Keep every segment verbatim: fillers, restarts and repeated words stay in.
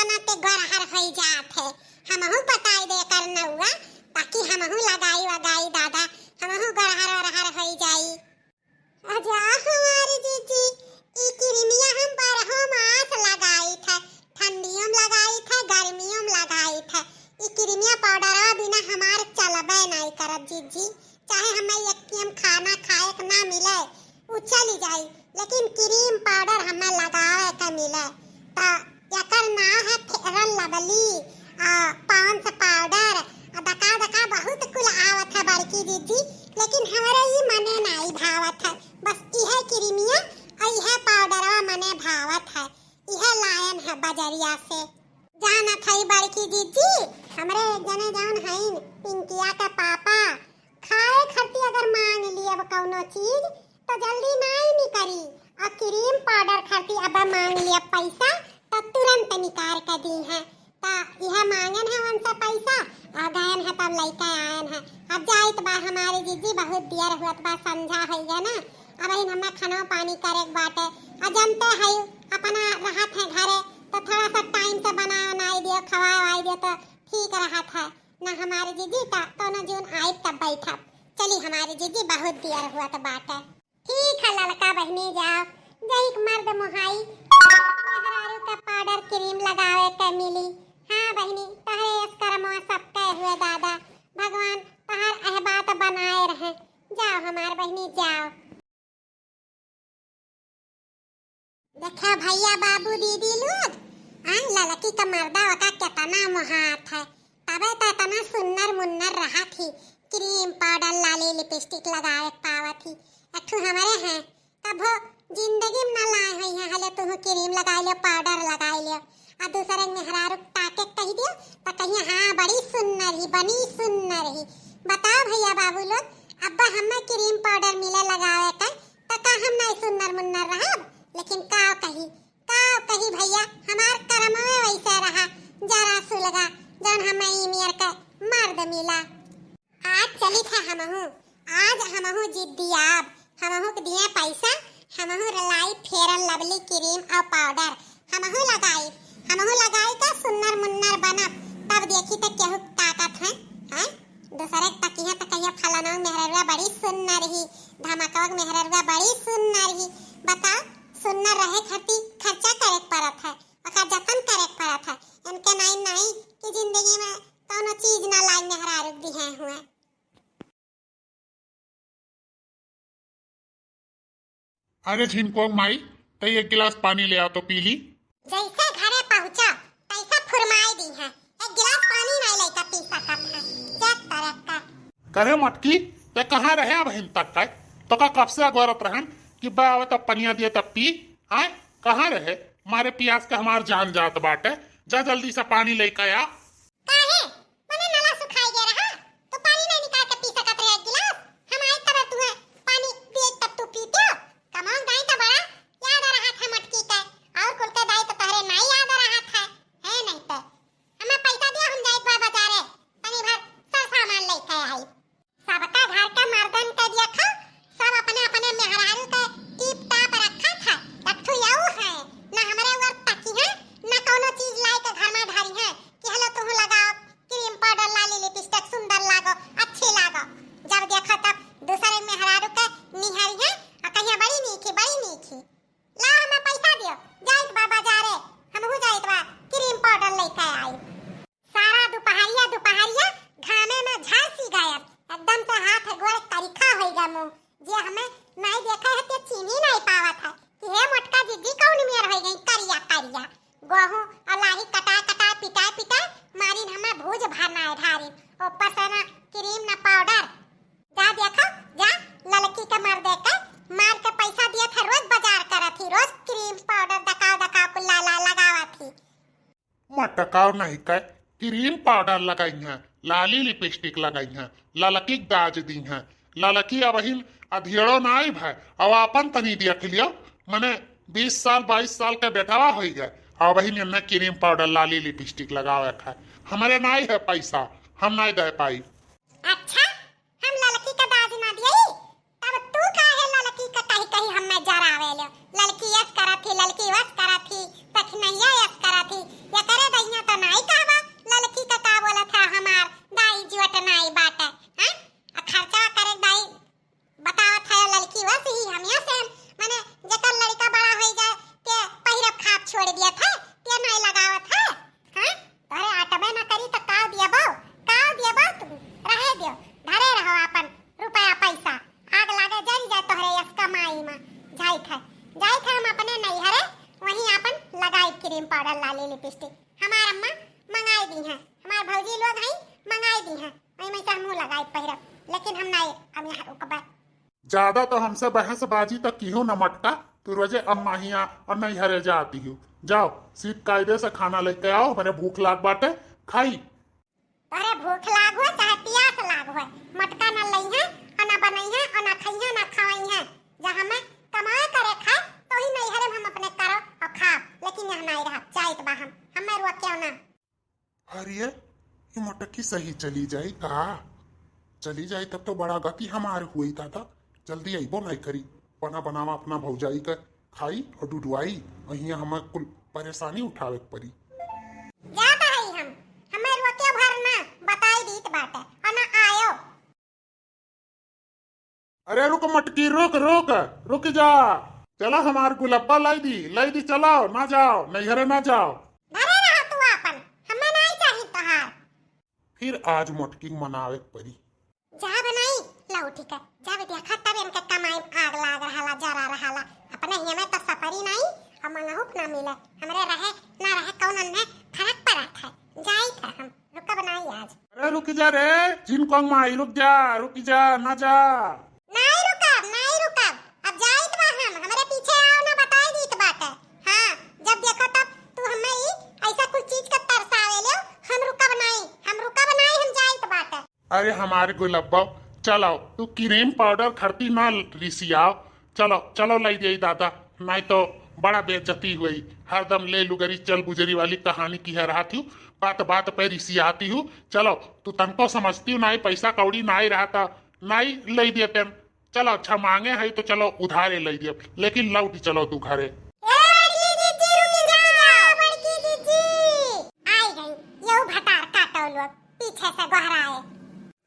अपना ते गड़हर होई जात है। हमहू पटाई दे कर नौआ, ताकि हमहू लगाई वगाई दादा, हमहू गड़हर वड़हर होई जाई। अजा हमारी जीजी, ई किरिमिया हम बारहो मास लगाई थे, ठंडियों में लगाई थे, गर्मियों में लगाई थे। ई किरिमिया पाउडरवा बिना हमार चलबे नहीं करत जीजी। चाहे हमें एक टाइम खाना खाए के ना मिले, उ चली जाई, लेकिन क्रीम पाउडर हमें लगावे के मिले। त एकर नाम है फेयर लवली, आ, पॉन्ड्स पाउडर, आ, दका दका बहुत कुल आवत है बड़की दीदी, लेकिन हमरे ई मने नाई भावत है। बस इहे क्रीमिया आ इहे पाउडरवा मने भावत है, इहे लायन है बजरिया से। जानत हई बड़की दीदी, हमरे एक जने जौन हईन पिंकिया के पापा, खाए खरती अगर मांग लियब कौनो चीज, तो जल्दी नाई निकरी। और क्रीम पाउडर खरती अब मांग लियब पैसा, तो तुरंत निकार के दी है। तो यह मांगन है उनसे पैसा, और गयन है तब लइके आयन है। अब जाइत बा हमारी जीजी, बहुत देर हुअत बा, संझा होइगा ना। अब इन हमें खाना पानी करे के बाटे, और जनते है अपना रहत है घरे, तो थोड़ा सा टाइम से बना बनाई दियो, खवाए वाई दियो, तो ठीक रहत है। ना हमारे जीजी त कौनो जून आइब तब बैठब। चली हमारे जीजी, बहुत देर हुअत बाटे। ठीक है ललका बहिनी, जाओ, जहिक मर्द मोहाई, मेहरारू के पाउडर क्रीम लगावे के मिली। हाँ बहिनी, तोहरे यस करमवा सबके हुए दादा, भगवान तोहर एह बात बनाए रहे। जाओ हमार बहिनी, जाओ। देखा भैया, बाबू, दीदी लोग, आ, ललकी का मर्दा ओका केतना मोहात है, तबे त एतना सुन्नर मुन्नर रहत ही, क्रीम पाउडर लाली लिपस्टिक लगावे पावत ही। एक ठो हमरे हैं, कभो जिंदगी में ना लाए होई हैं, हले तुहू क्रीम लगाई लियो, पाउडर लगाई लियो। आ दूसरे के मेहरारू ताके के कही दियो, त कहिए, "हाँ, बड़ी सुन्नर ही, बनी सुन्नर ही।" बताओ भैया बाबू लोग, अब्बा हमें क्रीम पाउडर मिले लगावे के, त का हम नाई सुन्नर मुन्नर रहब? लेकिन का कही, का कही भैया, हमार करमवे वैसे रहा, जरा सुलगा, जौन हमें ई मेर के मर्द मिला। आज चलित है हमहू, आज हमहू जिद्दी आब, हमहू के दिए पैसा, हमहू लाई फेयर लवली क्रीम और पाउडर, हमहू लगाई, हमहू लगाई का सुन्नर मुन्नर बनब, तब देखी त केहू ताकत है, हैं? दूसरे के तकिया त कहिया फलाना मेहररुआ बड़ी सुन्नर ही, धमकवा के मेहररुआ बड़ी सुन्नर ही। बताओ, सुन्नर रहे खातिर खर्चा करे के पड़त है, ओकर जतन करे के पड़त है। इनके नाई नाई कि जिंदगी में कौनो चीज ना लाई मेहरारू दिहे हुए। अरे झिनकोंग माई, तई एक गिलास पानी ले आ तो पी ली। जैसे घरे पहुँचा, तैसे फुरमाई दी है, एक गिलास पानी नहीं लेकर पी सकत है। चेक तरह का। करे मटकी, ते कहाँ रहे अबहिन तक का? तो का कब से अगोरत रहन कि बा आवत अब पनिया दिए तब पी? आय, कहाँ रहे? मारे पियास का हमार जान जात बाटे। जा जल्दी से पानी लेके आ। काहे? मने नला सुखाई गया रहा, तो पानी नहीं निकाल के पी सकत रहे एक गिलास? हम आई तब तुम्हें पानी दिए तब तू पीते हो? कमाऊं दाई तो बड़ा याद आ रहा था मटकी के, और कुल के दाई तो तहरे नहीं याद आ रहा था, है नहीं तो। हमें पैसा दिया, हम जाइत बा बाजारे, तनी भर सर सामान लेके आई। सबका घर के मर्दन के देखा, सब अपने अपने मेहरारू के टीप टाप रखा था, एक ठो यऊ है, ना हमरे ऊपर तकी है, ना कौनो चीज लाई के घर में धरी है कि हेलो तुहू लगाओ, क्रीम पाउडर लाली लिपस्टिक सुंदर लागो, अच्छी लागो। जब देखो तब दूसरे मेहरारू के निहारी है और कहिए बड़ी नीक ही, बड़ी नीक ही। ला हमें पैसा दियो, जाइत बा बाजारे, हमहू जाइत बा क्रीम पाउडर लेके आई। सारा दुपहरिया दुपहरिया घामे में झलसी गयस, एकदम से हाथ गोड़ करिखा होई गा मुँह। जे हमें नाई देखे है ते चीन्ही नाई पावत है कि हे मोटका जिज्जी कौन मेर होई गई करिया करिया। गोहूँ और लाही कटाए कटाए पिटाए पिटाए मारिन हमें भूज भर नाई ढारिन। ऊपर से ना क्रीम ना पाउडर। जा देखा, जा ललकी के मर्दे के मार के पैसा दिए थे, रोज बाजार करत ही, रोज क्रीम पाउडर दकाव दकाव कुल ला ला लगावत ही। मटकाव नहीं कै, क्रीम पाउडर लगाई हैं, लाली लिपस्टिक लगाई हैं, ललकी के दाज दी हैं। ललकी अबहिन अधेड़ो नाई भय, अब आपन तनी देख लियो, मने बीस साल बाईस साल के बेटवा होई गए, अबहिन एन्ने क्रीम पाउडर लाली लिपस्टिक लगावे खाए। हमरे नाई है पैसा, हम नाई दे पाई। अच्छा, हम ललकी का दाज ना दियई, तब तू काहे ललकी का कही कही हमें जरावे ले? ललकी यस करत ही, ललकी वस करत ही, तखनैया यस करत ही, एकरे दी हैं, हमार भौजी लोग हैं, मंगाई दी हैं, वही में से हमहूँ लगाई पहिरब, लेकिन हम नहीं अब यहाँ रुकबे। ज्यादा तो हमसे बहसबाजी तो किहो न मटका, तू रोजे अम्मा हियाँ और नैहरे जाती हो। जाओ, सीध कायदे से खाना लेके आओ, हमरे भूख लाग बाटे, खाई। तोरे भूख लाग होए चाहे पियास लाग होए, मटका न लइहें, और न बनइहें, और न खइहें, न खवइहें। जब हमें कमाए करे खाए, तो ही नैहरे में हम अपने करो और खाब, लेकिन यहाँ नहीं रहब, जाइत बा हम, हमें रोक्यो ना। अरे, ये मटकी सही चली जाई का? चली जाई तब तो बड़ा गति हमार हुई दादा, जल्दी अइबो नहीं करी। बना बनावा अपना भौजाई का खाई और डुडुआई, और हियाँ हमें कुल परेशानी उठावे के पड़ी। जात हई हम, हमें रोके भर ना बताई दीत बाटे, और ना आयो। अरे रुक मटकी, रुक, रुक, रुक जा। चला हमार गुलब्बा लाई दी, लाई दी, चलाओ, ना जाओ, नैहरे ना जाओ। घरे रहा तू आपन, हमें नहीं चाही तोहार। फिर आज मोटकी मनावे के पड़ी। जब नहीं लौटी के, जब देखा तब इनके कमाई में आग लाग रहाला, जरा रहाला। अपने हिया में तो सफरी नहीं, और मंगहू के ना मिले। हमरे रहे ना रहे कौन अन्ने फर्क पड़त है। जाइत है हम, रुकब नहीं आज। अरे रुक जा रे, जिन कोंग माई, रुक जा, रुक जा, ना जा। नहीं रुकब, नहीं रुकब, अब जाइत बा हम, हमरे पीछे आओ ना, बताई दीत बाटे। हाँ, जब देखो तब तू हमें ई ऐसा कुछ चीज के तरसावे ले, हम रुकब नहीं, हम रुकब नहीं, हम जाइत बाटे। अरे हमारे गुलब्बा, चलो तू क्रीम पाउडर खरती ना रिसियाओ, चलो चलो लाई दे दादा, नहीं तो बड़ा बेइज्जती हुई। हरदम ले लुगरी चल गुजरी वाली कहानी किहे रहत हूँ, बात बात पे रिसियाती हूँ। चलो तू तनको समझती हूँ नहीं, पैसा कौड़ी नहीं रहता, नहीं लाई देते। चलो अच्छा मांगे है तो चलो उधारे लाई दियो, लेकिन लौटी चलो तू घरे। ए बड़की जीजी, रुकी जा, बड़की जीजी। आई गई, यो भतार काटो लोग पीछे से गोहराए।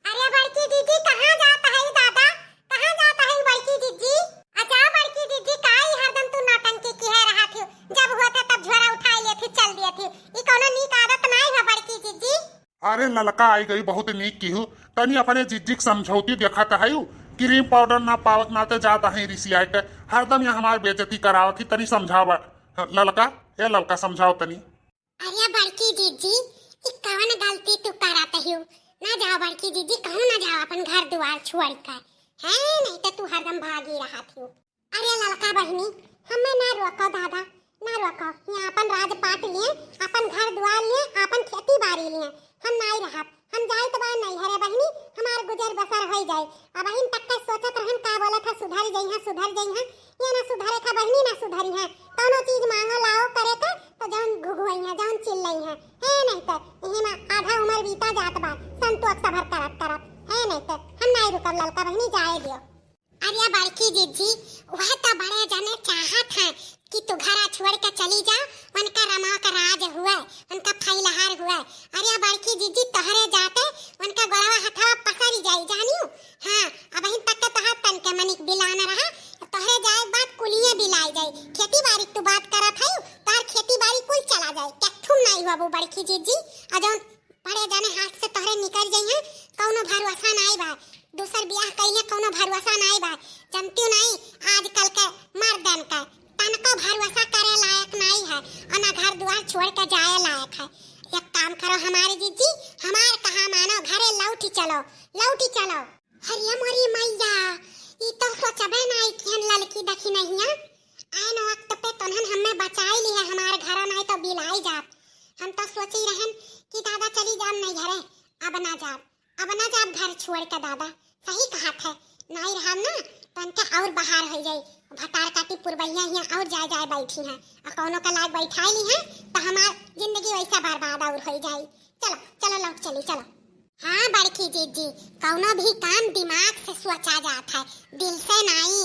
अरे बड़की जीजी, कहाँ जात है दादा, कहाँ जात है बड़की जीजी? अच्छा बड़की जीजी, काई हरदम तू नौटंकी किहे रहत हूँ, जब हुआ था तब झोरा उठाए लेत ही चल दिए थी, ई कौनो नीक आदत नहीं है बड़की जीजी। अरे ललका आई गई, बहुत नीक किहू, तनी अपने जिज्जी के समझौती देखत हयू, क्रीम पाउडर ना पावत नाते जात है रिसियाए के, हरदम यहाँ हमार बेइज्जती करावत ही, तनी समझावा ललका, ए ललका समझाओ तनी। अरे बड़की जीजी, ई कवन गलती तू करत हयू? ना जाओ बड़की जीजी, कहूँ ना जाओ अपन घर दुआर छोड़ के, हैं? नहीं तो तू हरदम भागी रहत हयू। अरे ललका बहिनी, हमें ना रोको दादा, ना रोको। यहाँ अपन राज पाट लिए, अपन घर दुआर लिए, अपन खेती बाड़ी लिए, हम नाई रहब। हम जाइत बा नैहरे बहिनी, हमार गुजर बसर होई जाई। अबहिन तक के सोचत रहन का बोलत है, सुधर जइहें, सुधर जइहें। ये ना सुधरे का बहिनी, ना सुधरी है। कौनो चीज मांगो लाओ करे के तो जौन घुघुआई है, जौन चिल्लई है, है नहीं तो यही में आधा उम्र बीता जात बा संतोष सभर करत करत, है नहीं तो हम नाई रुकब ललका बहिनी, जाए दियो। अरे बड़की जीजी, वह तो बड़े जने चाहत हैं कि तू घरा छोड़ के चली जा, उनका रमवा का राज हुए, उनका फैलहार हुए। अरे बड़की जीजी, तोहरे जाते उनका गोड़वा हथवा पसरी जाई, जानियो। हाँ, अबहिन तक के तोहार तन के मनिक बिलान रहा, तोहरे जाए के बाद कुलिये बिलाई जाई। खेती बाड़ी के तू बात करत हयू, तोहार खेती बाड़ी कुल चला जाई। कथुम नाई हुआ वो बड़की जीजी, आ जौन बड़े जने हाथ से तोहरे निकल जइहें, कौनो भरोसा नाई बा। दूसर बियाह कइहें, कौनो भरोसा नाई बा। जनतियो नाई, आजकल के मर्दन का तनको भरोसा करे लायक नाई है, और ना घर दुआर छोड़ के जाए लायक है। एक काम करो हमारी जीजी, हमार कहा मानो, घरे लौटी चलो, लौटी चलो। अरे मोरी मैया, ई तो सोचबे नाई किहन ललकी दखिनहिया। ऐन वक्त पे तोन्हन हमें बचाई ली है, हमार घरा नाई तो बिलाई जात। हम तो सोची रहन कि दादा चली जाब नैहरे, अब ना जाब, अब ना जाब घर छोड़ के दादा। सही कहत है, नाई रहब ना तो इनका और बहार हो जाई। भतार काटी पुरबैया हियाँ और जाए जाए बैठी हैं, और कौनो का लाग बैठाई ली हैं तो हमार जिंदगी वैसा बर्बाद और हो जाई। चलो चलो लौट चली, चलो। हाँ बड़की जीजी, कौनो भी काम दिमाग से सोचा जात है, दिल से नाई।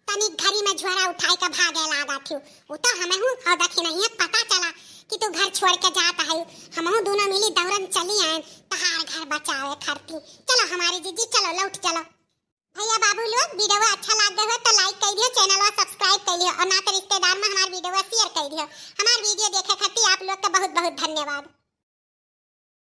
तनी घरी में झोरा उठाई के भागे लागत हूँ। उ तो हमहू और दखिनहिया पता चला कि तू घर छोड़ के जात है। हमहू दोनों मिली दौड़न चली आए तहार घर बचावे खातिर। चलो हमारी जीजी, चलो लौट चलो। भैया बाबू लोग, वीडियो अच्छा लाग गया हो तो like कर दियो, चैनल वा subscribe कर लियो और ना तो रिश्तेदार में हमार वीडियो share कर दियो। हमार वीडियो देखे खातिर आप लोग का बहुत बहुत धन्यवाद।